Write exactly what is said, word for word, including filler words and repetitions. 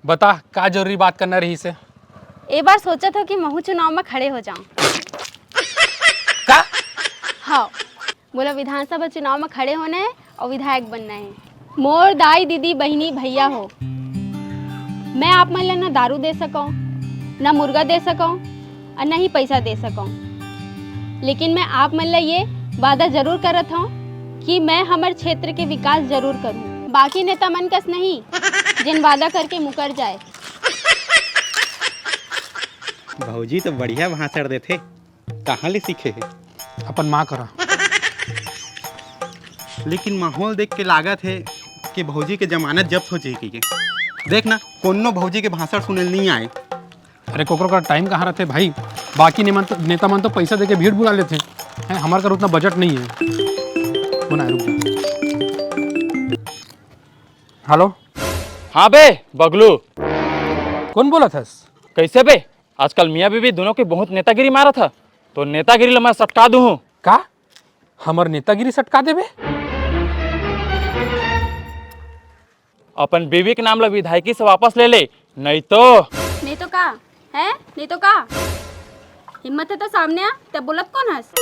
बता, का जरूरी बात करना रहिस हे? ए बार सोचत हों कि महूं चुनाव म खड़े हो जाऊं। का? हाँ, मोला विधानसभा चुनाव म खड़े होना हे अउ विधायक बनना हे। मोर दाई, दीदी, बहिनी, भैया हो, मैं आप मन ला न दारू दे सकंव, न मुर्गा दे सकंव, अउ न ही पइसा दे सकंव। लेकिन मैं आप मन ला ये वादा जरूर करत हंव कि मैं हमर क्षेत्र के विकास जरूर करूं। बाकी नेता मन कस नहीं, जेन वादा करके मुकर जाए। भौजी तो बढ़िया भाषण देथे, कहाँ ले सीखे हे? अपन माँ करा। लेकिन माहौल देख के लागत हे कि भौजी के जमानत जब्त हो जाही कहिके। देख ना, कोनो भौजी के भाषण सुने ल नहीं आए। अरे, कोकरो का टाइम कहाँ रहथे भाई? बाकी नेमन तो, नेता मन तो पैसा देके भीड़ बुला लेथे हैं, हमार कर उतना बजट नहीं है। कौन आए, रुक जा। हेलो। हाँ बे बगलू। कौन बोलत हस? कैसे बे? आजकल मियाँ बीबी दोनों के बहुत नेतागिरी मारत ह, तो नेतागिरी ल मैं सटका दूँ हूँ। का? हमर नेतागिरी सटका देबे? अपन बीवी के नाम ल विधायकी से वापस ले ले, नहीं तो। नहीं तो का? हैं? नहीं तो का? हिम्मत हे तो सामने आ, ते बोलत कौन हस?